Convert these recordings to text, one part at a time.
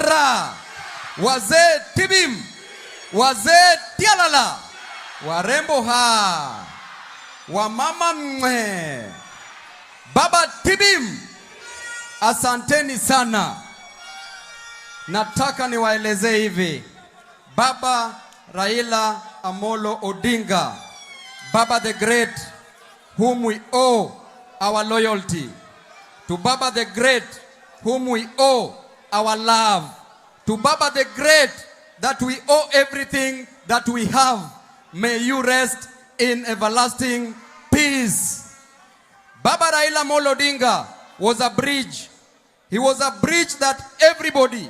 Ra! Wazee tibim! Wazee tialala! Warembo ha! Wamama mwe! Baba tibim! Asanteni sana. Nataka niwaelezee hivi. Baba Raila Amolo Odinga, Baba the Great, whom we owe our loyalty. To Baba the Great, whom we owe our love. To Baba the Great, that we owe everything that we have. May you rest in everlasting peace. Baba Raila Amolo Odinga was a bridge. He was a bridge that everybody,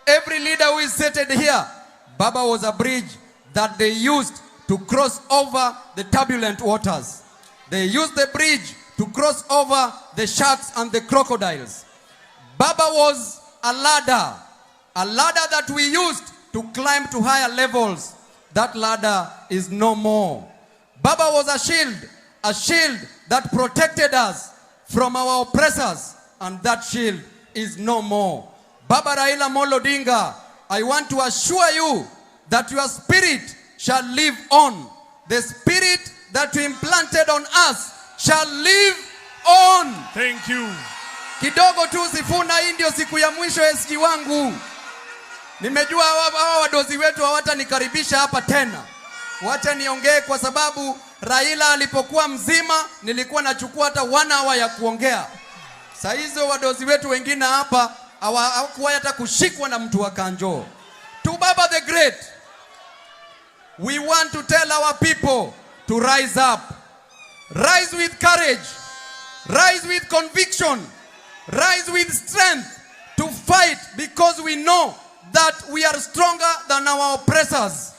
every leader who is seated here, Baba was a bridge that they used to cross over the turbulent waters. They used the bridge to cross over the sharks and the crocodiles. Baba was a ladder that we used to climb to higher levels. That ladder is no more. Baba was a shield that protected us from our oppressors, and that shield is no more. Baba Raila Amolo Odinga, I want to assure you that your spirit shall live on. The spirit that you implanted on us shall live on. Thank you. Kidogo tu, Sifuna, hii ndio siku ya mwisho SG wangu. Nimejua hawa wadozi wetu hawatanikaribisha hapa tena. Wacha niongee kwa sababu Raila alipokuwa mzima nilikuwa nachukua hata one hour ya kuongea. Saa hizo wadozi wetu wengine hapa hawakuwahi hata kushikwa na mtu wa kanjo. To Baba the Great, we want to tell our people to rise up. Rise with courage. Rise with conviction. Rise with strength to fight because we know that we are stronger than our oppressors.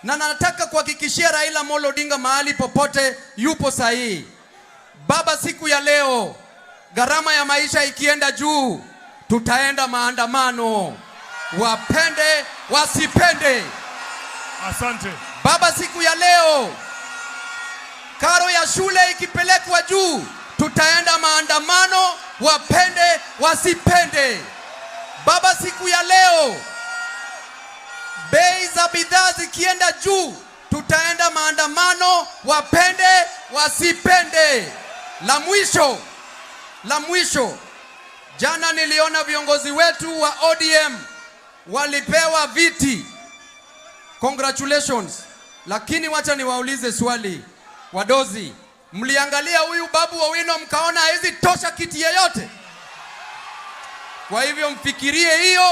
Na nataka kuhakikishia Raila Amolo Odinga mahali popote yupo sahihi. Baba, siku ya leo gharama ya maisha ikienda juu, tutaenda maandamano, wapende wasipende. Asante. Baba, siku ya leo karo ya shule ikipelekwa juu, tutaenda maandamano, wapende wasipende. Baba, siku ya leo bei za bidhaa zikienda juu, tutaenda maandamano, wapende wasipende. La mwisho, jana niliona viongozi wetu wa ODM walipewa viti. Congratulations. Lakini wacha niwaulize swali, wadozi, mliangalia huyu Babu Owino mkaona hawezi tosha kiti yeyote? Kwa hivyo mfikirie hiyo.